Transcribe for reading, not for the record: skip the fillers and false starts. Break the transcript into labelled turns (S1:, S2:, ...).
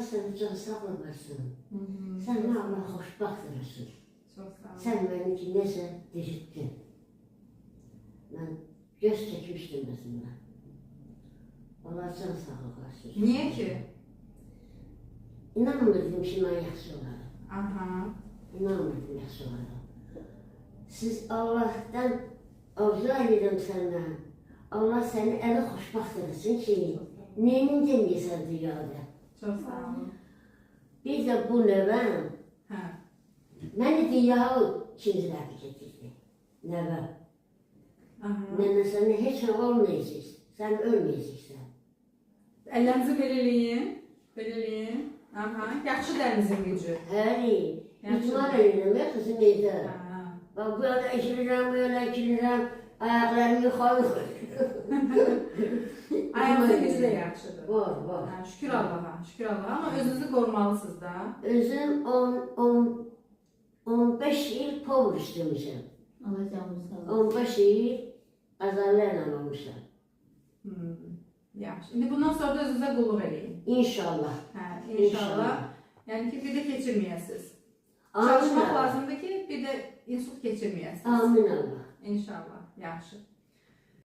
S1: Sən can sağlığı versin.
S2: Hı -hı.
S1: Sən Allah xoşbəxt eləsin.
S2: Çox sağ olun.
S1: Sən məni ki necə diriltdin. Mən göz çəkmişdim özümdən. Allah can sağlığı versin.
S2: Niyə ki?
S1: İnanmırdım ki, mən yaxşı olaram.
S2: Aha.
S1: İnanmırdım yaxşı olaram. Siz Allah'tan arzu edirəm səndən. Allah səni əli xoşbəxt eləsin ki, neyini deməyəsən dünyada.
S2: Çox sağ olun.
S1: Bir də bu nəvəm
S2: Hə.
S1: məni dünyaya ikinci dəfə getirdi. Nəvəm.
S2: Aha.
S1: Nənə sənə heç nə olmayacaq. Sən ölməyəcəksən.
S2: Əllərinizi belə eləyin. Belə eləyin. Aha. Yaxşı dərinizin gücü.
S1: Həli,
S2: Yaxşı.
S1: idman eləyirəm, ya qızım evdə.
S2: Hə.
S1: Bax, bu yana ekilirəm, bu yana ekilirəm, ayaqlarım yuxarı
S2: Ayağınızın gücü də yaxşıdır.
S1: Var, var.
S2: Hə, şükür Allaha, şükür Allaha. Amma özünüzü qorumalısınız da.
S1: Özüm 10, 10, 15 il povr işləmişəm.
S3: Allah canınızı sağ olsun.
S1: 15 il əzəllərlə olmuşam.
S2: Hmm. Yaxşı. İndi bundan sonra da özünüzə qulluq eləyin.
S1: İnşallah.
S2: Hə, inşallah. Yəni ki, bir də keçirməyəsiz.
S1: Amin
S2: Çalışmaq
S1: Allah.
S2: lazımdır ki, bir də insult keçirməyəsiniz.
S1: Amin Allah.
S2: İnşallah. Yaxşı.